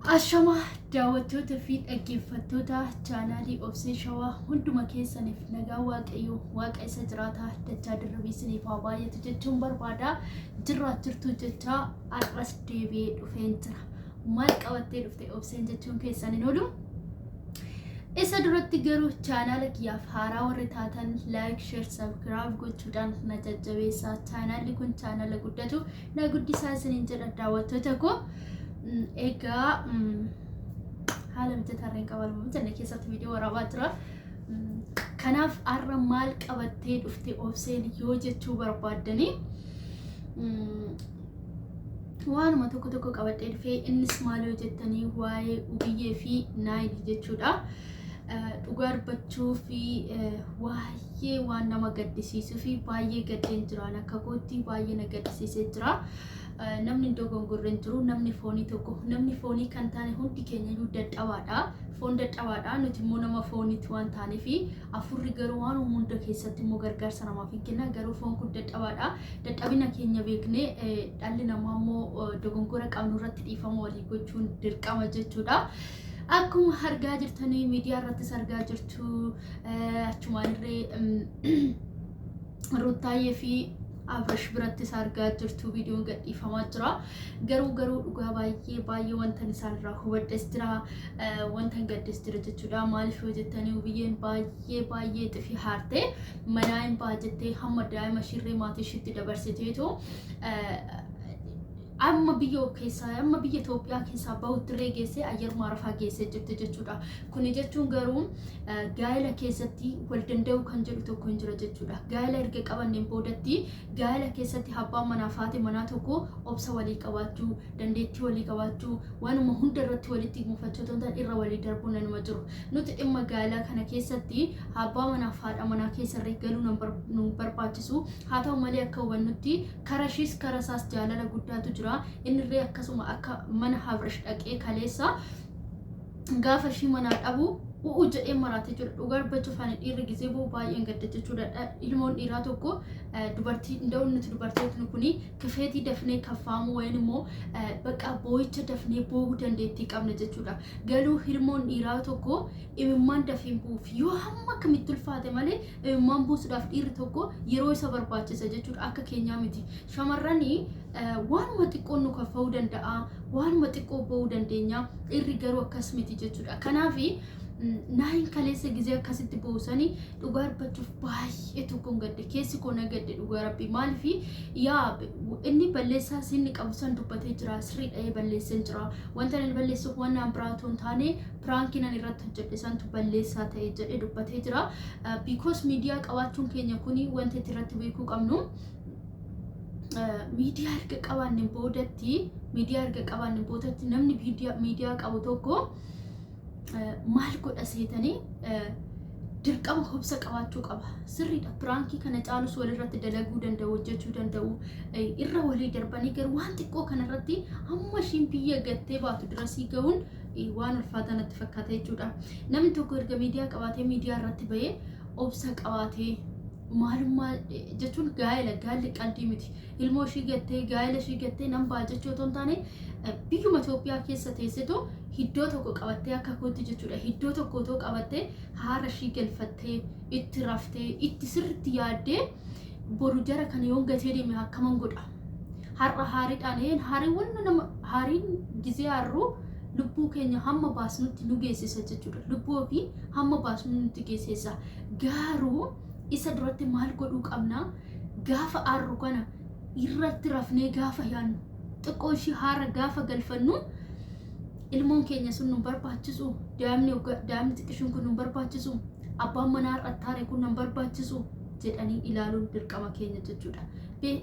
Ashama daawwattoota fi dhaggeeffattoota chaanaalii Obsee Shawaa hunduma keessaniif nagaa Waaqayyoo Waaqa isa jiraataa dachaa dirribii isiniif haa baay'atu jechuun barbaada. Jirraa jirtuu jechaa har'as deebi'ee dhufeen jira. Maal qabattee dhufte Obseen jechuun keessan hin oolu. Isa duratti garuu chaanaala kiyyaaf haaraa warri taatan laayik, sheer, sabkiraayib gochuudhaan na jajjabeessaa. Chaanaalli kun chaanaala guddatu na guddisaa isiniin jedha daawwattoota koo. Egaa haala mijataa irra hin qaban mijanne keessatti viidiyoo waraabaa jira. Kanaaf har'a maal qabattee dhufte obseen yoo jechuu barbaaddanii waanuma tokko tokko qabadhee dhufee innis maal yoo jettanii waa'ee ubiyyee fi naayil jechuudha. Dhugaa dubbachuu fi waa'ee waan nama gaddisiisuu fi baay'ee gaddeen jiraan akka kootti baay'ee na gaddisiisee jira. Namni hin dogongorre hin jiru. Namni foonii tokko namni foonii kan taane hundi keenya iyyuu dadhabaadha. Foon dadhabaadha. Nuti immoo nama fooniitti waan taaneef afurri garuu waan hunda keessatti immoo gargaarsa namaaf hin kenna. Garuu foon kun dadhabaadha. Dadhabina keenya beeknee dhalli namaa immoo dogongora qabnu irratti dhiifama walii gochuun dirqama jechuudha. Akkuma argaa jirtanii miidiyaa irrattis argaa jirtu achumaan illee Ruttaayyee fi Abrash birattis argaa jirtu viidiyoon gadhiifamaa jira. Garuu garuu dhugaa baay'ee baay'ee wantan isaan irraa hubadhes jira wantan gaddes jira jechuudha. Maaliif yoo jettanii biyyeen baay'ee baay'ee xifii haarte manaa hin ba'a jettee hamma daa'ima ishiirree maatii ishiitti dabarsiteetu amma biyya keessaa amma biyya Itoophiyaa keessaa bahutti illee geessee ayyar maarafaa geessee jirti jechuudha. Kuni jechuun garuu gaa'ela keessatti wal danda'uu kan jedhu tokko hin jira jechuudha. Gaa'ela erga qabanneen boodatti gaa'ela keessatti abbaan manaa fi haati manaa tokko obsa walii qabaachuu, dandeettii walii qabaachuu, waanuma hunda irratti walitti mufachuu otoo hin taane irra walii darbuun nanuma jiru. Nuti dhimma gaa'elaa kana keessatti abbaa manaa fi haadha manaa keessa illee galuu nu barbaachisu. Haa ta'u malee akka hubannutti Kara ishiis kara isaas jaalala guddaatu jira. Innillee akkasuma akka mana Habrish dhaqee kaleessa gaafa ishii manaa dhabu u'u jedhee maraatee jira. Dhugaa dubbachuuf ani dhiirri gizee boo'u baay'een gadda jechuudha. Ilmoon dhiiraa tokko dubartii nda'u nuti dubartootni kuni kifeetii dafnee kaffaamuu wayin immoo bakka boo'icha dafnee boo'uu dandeettii qabna jechuudha. Galuu ilmoon dhiiraa tokko imimmaan dafee hin bu'uuf yoo hamma akkamitti ulfaate malee Imimmaan buusuudhaaf dhiirri tokko yeroo isa barbaachisa jechuudha. Akka keenyaa miti. Shamarranii waanuma xiqqoon nu kaffa'uu danda'a, waanuma xiqqoo ba'uu dandeenya. Dhiirri garuu akkas miti jechuudha. Kanaaf naayin kaleessa gizee akkasitti ba'u sani dhugaa dubbachuuf baay'ee tokkoon gadde. Keessi koo na gadde dhugaa rabbi. Maaliif yaa inni balleessaa inni qabu san dubbatee jira. Sirrii dha'ee balleessee jira. Wanta inni balleessuuf waan naan biraa otoo hin taane piraankiin ani irratti hojjedhe santu balleessaa ta'e jedhee dubbatee jira. Because miidiyaa qabaachuun keenya kuni wanta itti irratti beekuu qabnu miidiyaa erga qabaanne boodatti miidiyaa erga qabaanne boodatti namni miidiyaa qabu tokko maal godha seetanii dirqama hobsa qabaachuu qaba. Sirriidha. Piraankii kana caalus walirratti dalaguu danda'u, hojjechuu danda'u. Irra walii darbanii garuu waan xiqqoo kanarratti hamma ishiin biyya gattee baatu dirasii gahuun waan ulfaataa natti fakkaata jechuudha. Namni tokko erga miidiyaa qabaatee miidiyaa irratti bahee obsa qabaatee maalummaa jechuun gaa'ela gaalli qaldii miti. Ilmoo ishii gattee gaa'ela ishii gattee nan ba'a jechuu otoo hin taane biyyuma Itoophiyaa keessa teessetu iddoo tokko qabattee akka kootti jechuudha. Iddoo tokko otoo qabattee haara ishii galfattee itti raftee itti sirriitti yaaddee boru jara kana yoon gatee deeme akkaman godha. Har'a haariidhaan een haariiwwan nama haariin gizee haarruu lubbuu keenya hamma baasnutti nu geessisa jechuudha. Lubbuu ofii hamma baasnu nutti geessisa. Garuu isa duratti maal godhuu qabna? Gaafa aarru kana irratti rafnee gaafa yaannu xiqqoo ishii haara gaafa galfannu ilmoon keenya sun nu barbaachisu daa'imni daa'imni xiqqishuun kun nu barbaachisu abbaan manaa har'a taare kun nu barbaachisu jedhanii ilaaluun dirqama keenya jechuudha.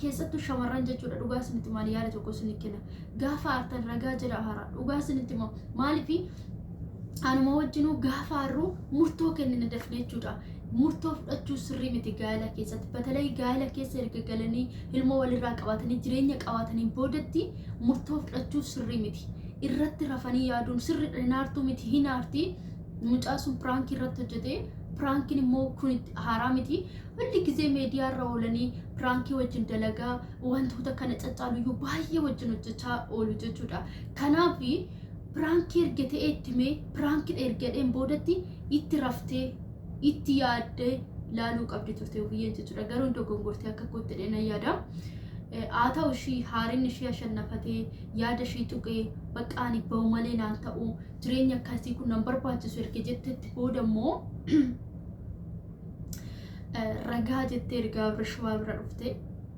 Keessattuu shamarran jechuudha dhugaa isinitti maal yaada tokko isinii kenna. Gaafa aartan ragaa jedha haaraa dhugaa isinitti himaa maaliif anuma wajjinuu gaafa aarru murtoo kennina dafne jechuudha. Murtoo fudhachuu sirrii miti gaa'ela keessatti. Batalay gaa'ela keessa erga galanii ilmoo walirraa qabaatanii jireenya qabaatanii boodatti murtoo fudhachuu sirrii miti. Irratti rafanii yaaduun sirriidha hin aartuu miti hin aarti. Mucaa sun piraankii irratti hojjete piraankiin immoo kun haaraa miti. Hulli gizee meediyaa irra oolanii piraankii wajjin dalagaa wantoota kana caccaaluyyuu baay'ee wajjin hojjechaa oolu jechuudha. Kanaaf Piraankii erga ta'ee itti himee piraankidha erga jedheen boodatti itti raftee itti yaaddee laaluu qabdi turte Hubiyyeen jechuudha. Garuu hin dogongortee akka kootti jedhee nan yaada. Haa ta'u ishii haariin ishii ashannafatee yaada ishii tuqee bakka ani ba'u malee naan ta'u jireenya akkasii kun nan barbaachisu erga jettetti booda immoo ragaa jettee erga Abrishwaa bira dhufte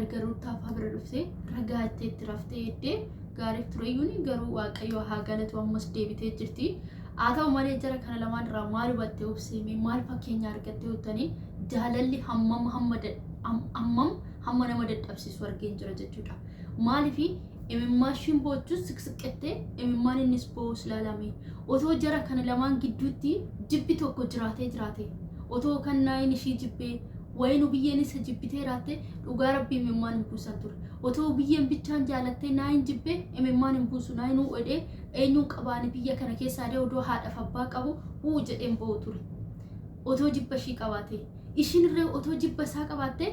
erga Ruuttaafaa bira dhufte ragaa jettee itti raftee eddee gaariif tureyyuun garuu Waaqayyo haa galatu ammas deebitee jirti. Haa ta'u malee jara kana lamaan irraa maal hubatte obseemee maal fakkeenya argatte jettanii jaalalli hammam hamma hammam hamma nama dadhabsiisu argeen jira jechuudha. Maaliif imimmaan ishiin boochus siqsiqqettee imimmaan innis boo'us ilaalame. Otoo jara kana lamaan gidduutti jibbi tokko jiraatee jiraate otoo kan naayin ishii jibbee wayin biyyeen isa jibbitee jiraatte dhugaa rabbii imimmaan hin buusan ture. Otoo biyyeen bichaan jaalattee naayin jibbee imimmaan hin buusu naayin uu jedhee eenyuun qabaani biyya kana keessaa dee odoo haadhaaf abbaa qabu uu jedheen boo'u ture. Otoo jibba ishii qabaate. Ishiin irree otoo jibba isaa qabaatte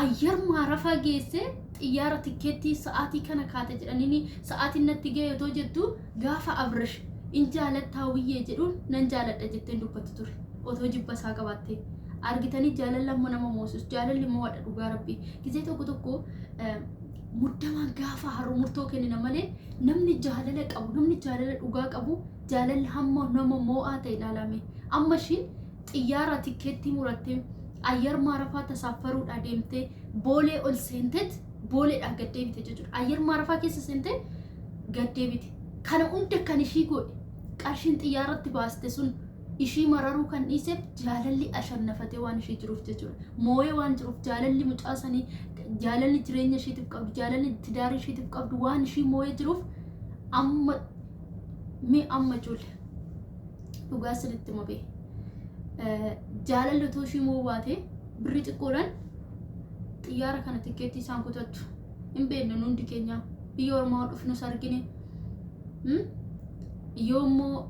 ayyar maarafaa geesse xiyyaara tikkeettii sa'aatii kana kaate jedhaniini sa'aatiin natti ga'e otoo jettu gaafa Abrish in jaalattaa wiyyee jedhuun nan jaaladha jetteen dubbatti ture. Otoo jibba isaa qabaatte. Argitanii jaalalli amma nama moosisu jaalalli mo'adha dhugaa rabbii. Gizee tokko tokko muddamaan gaafa har'u murtoo kennina malee namni jaalala qabu namni jaalala dhugaa qabu jaalalli hamma nama moo'aa ta'e ilaalame. Amma ishiin xiyyaara tikkeettii murattee ayyar maarafaa tasaaffaruudhaa deemtee boolee ol seenteet booleedhaan gad deebite jechuudha. Ayyar maarafaa keessa seentee gad deebite. Kana hunda kan ishii godhe qarshiin xiyyaaratti baaste sun ishii mararuu kan dhiiseef jaalalli ashannafatee waan ishii jiruuf jechuudha. Moo'ee waan jiruuf jaalalli mucaa sanii jaalalli jireenya ishiitiif qabdu jaalalli tidaarii ishiitiif qabdu waan ishii moo'ee jiruuf amma mee amma ijoollee dhugaa isinitti hima bee jaalalli otoo ishii moo'uu baate birrii xiqqoodhaan xiyyaara kana tikkeettii isaan kutattu hin beeknu nu hundi keenya biyya ormaa dhufnus argine yoo immoo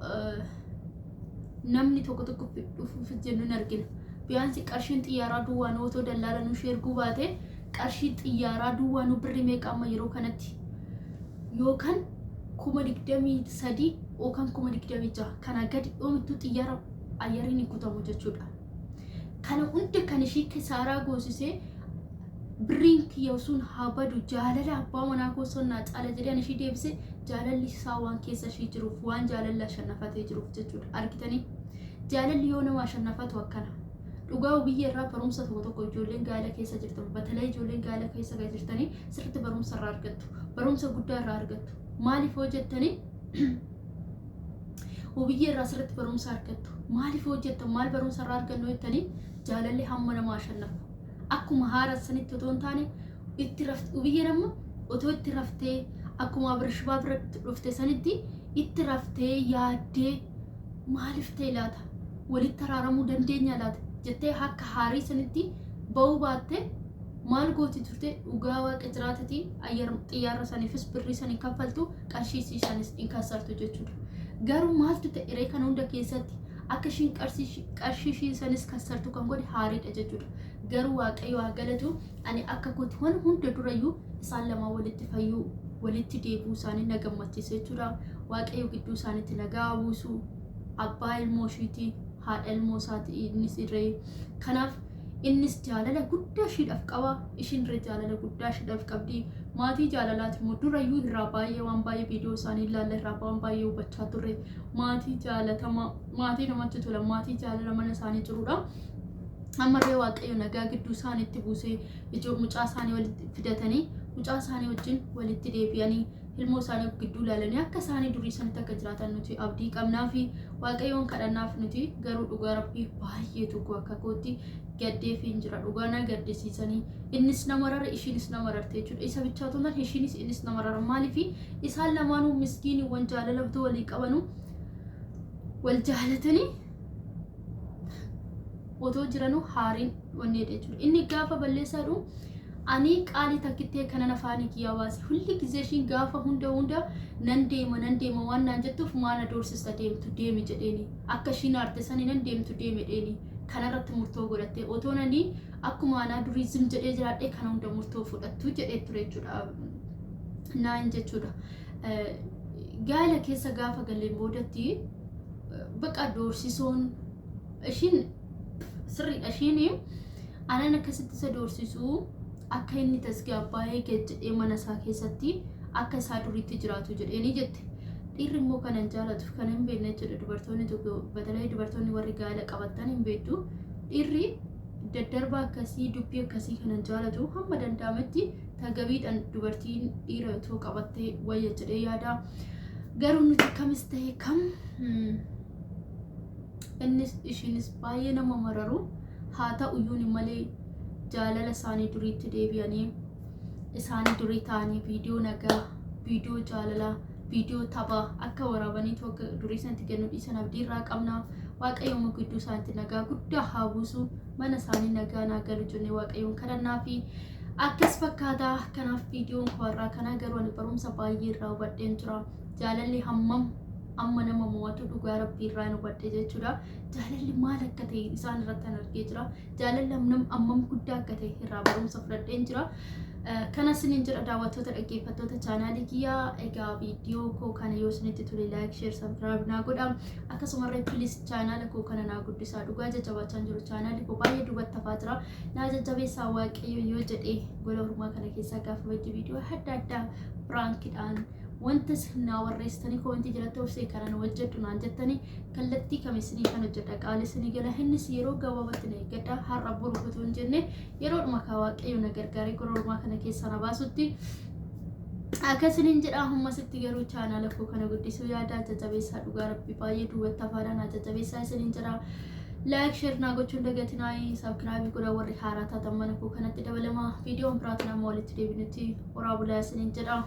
namni tokko tokko dhufuuf jennu hin argina. Biyaansi qarshiin xiyyaaraa duwwaan otoo dallaala nu ishee erguu baate qarshii xiyyaaraa duwwaanuu birrii meeqa amma yeroo kanatti yookaan 23,000 yookaan 26,000 kanaa gadi yoomittuu xiyyaara ayyariin hin kutamu jechuudha. Kana hunda kan ishii kisaaraa goosisee birriin kiyya sun haa badu jaalala abbaa manaa koo sun naa caala jedhee ani ishii deebise jaalalli isaa waan keessa ishii jiruuf waan jaalalli ashannafatee jiruuf jechuudha. Argitanii jaalalli yoo nama ashannafatu akkana. Dhugaa biyya irraa barumsa tokko tokko ijoolleen gaala keessa jirtan batalaa ijoolleen gaala keessa jirtanii sirriitti barumsa irraa argattu. Barumsa guddaa irraa argattu. Maaliif hoo jettanii hubiyyee irraa sirriitti barumsa argattu. Maaliif hoo jettan maal barumsa irraa argannu jettanii jaalalli hamma nama ashannafu. Akkuma haara sanitti otoo hin taane itti rafte hubiyyeen amma otoo itti raftee akkuma Abirishbaa bira dhufte sanitti itti raftee yaaddee maaliif ta'e laata walitti araaramuu dandeenya laata jettee akka haarii sanitti ba'uu baatte maal gooti turte dhugaa waaqa jiraatati ayyar xiyyaarra saniifis birrii san hin kaffaltu qarshii isii sanis hin kassartu jechuudha. Garuu maaltu ta'e ree kana hunda keessatti akka ishiin qarshii ishii sanis kassartu kan godhe haariidha jechuudha. Garuu waaqayyo haa galatu ani akka kooti waan hunda durayyuu isaan lamaan walitti fayyuu walitti deebi'uu isaanii na gammachiisa jechuudha. Waaqayyo gidduu isaaniitti nagaa buusu abbaa ilmoo ishiiti haadha ilmoo isaati innis irree kanaaf innis jaalala guddaa ishiidhaaf qaba ishiin irree jaalala guddaa ishiidhaaf qabdi maatii jaalalaati immoo durayyuu irraa baay'ee waan baay'ee viidiyoo isaanii ilaalla irraa waan baay'ee hubachaa turre maatii jaalatama maatii namatti tola maatii jaalala mana isaanii jirudha. Ammallee Waaqayyo nagaa gidduu isaaniitti buusee ijoo mucaa isaanii walitti fidatanii mucaa isaanii wajjin walitti deebi'anii ilmoo isaanii of gidduu ilaalanii akka isaanii durii sanitti akka jiraatan nuti abdii qabnaa fi Waaqayyoon kadhannaaf nuti garuu dhugaa rabbii baay'ee tokko akka kootti gaddeefi hin jira dhugaa na gaddisiisanii innis na marara ishiinis na mararte jechuudha isa bichaa otoo hin taane ishiinis innis na marara maaliif isaan lamaanuu miskiiniiwwan jaalala otoo walii qabanu wal jaalatanii otoo jiranuu haariin wanni jedhe jechuudha. Inni gaafa balleessaadhu ani qaalii takkittee kanan afaanii kiyyaa baase hulli gizee ishiin gaafa hunda hunda nan deema nan deema waan naan jettuuf maana doorsista deemtu deemi jedheeni akka ishiin aarte sani nan deemtu deemi jedheeni kanarratti murtoo godhatte otoo nani akkuma anaa durii zim jedhee jiraadhee kana hunda murtoo fudhattu jedhee ture jechuudha naan jechuudha. Gaa'ela keessa gaafa galleen boodatti baqa doorsisuun ishiin sirriidha. Ishiin anan akkasitti isa doorsisuu akka inni tasgabbaa'ee gad jedhee mana isaa keessatti akka isaa duriitti jiraatu jedheeni jette. Dhiirri immoo kana hin jaalatu, kana hin beekne jechuudha. Dubartoonni tokko batala'ee dubartoonni warri gaa'ela qabattan hin beektu. Dhiirri daddarba akkasii dubbii akkasii kana hin jaalatu. Hamma danda'ametti tagabiidhaan dubartiin dhiira otoo qabattee wayya jedhee yaada. Garuu nuti kamis ta'e kam innis ishiinis baay'ee nama mararu haa ta'uyyuun malee jaalala isaanii duriitti deebi'anii isaanii durii ta'anii viidiyoo nagaa, viidiyoo jaalalaa, viidiyoo taphaa akka waraabaniitu akka durii sanatti kennu dhiisan abdii irraa qabna. Waaqayyoon gidduu isaaniitti nagaa guddaa haa buusu. Mana isaanii nagaa naa galu jennee Waaqayyoon kadhannaa fi akkas fakkaata. Kanaaf viidiyoon koo har'aa kana garuu ani barumsa baay'ee irraa hubadheen jira. Jaalalli hammam amma nama mo'atu dhugaa rabbii irraa hin hubadhe jechuudha. Jaalalli maal akka ta'e isaan irratti an argee jira. Jaalalli hammam guddaa akka ta'e irraa barumsa fudhadheen jira. Kana isiniin jedha daawwattoota dhaggeeffattoota chaanaalii kiyyaa. Egaa viidiyoo koo kana yoo isinitti tole like, share, subscribe naa godha. Akkasumarree please chaanaala koo kana naa guddisaa. Dhugaa jajjabaachaa jiru. Chaanaalli koo baay'ee duubatti hafaa jira. Naa jajjabeessaa. Waaqayyo yoo jedhee gola ormaa kana keessaa gaafa badde viidiyoo adda addaa prankiidhaan wanta naa warreessitanii commentii jalatti obsee kanan hojjedhu naan jettanii kallattii kam isinii kan hojjedha qaali isinii gala. Innis yeroo gabaabatti na eeggadha. Har'a boru otoo hin jenne yeroodhuma kaa Waaqayyo na gargaaree gola ormaa kana keessaa na baasutti akkasiniin jedha. Ammasitti garuu chaanaala koo kana guddisuu yaada jajjabeessaa. Dhugaa rabbi baay'ee duubatti hafaadha. Naa jajjabeessaa isiniin jedha. Like, share naa gochuun dagatinaa. Subscribe godha warri haaraa taatan mana koo kanatti dabalama. Viidiyoon biraatiin amma walitti deebinutti horaa bulaa isiniin jedha.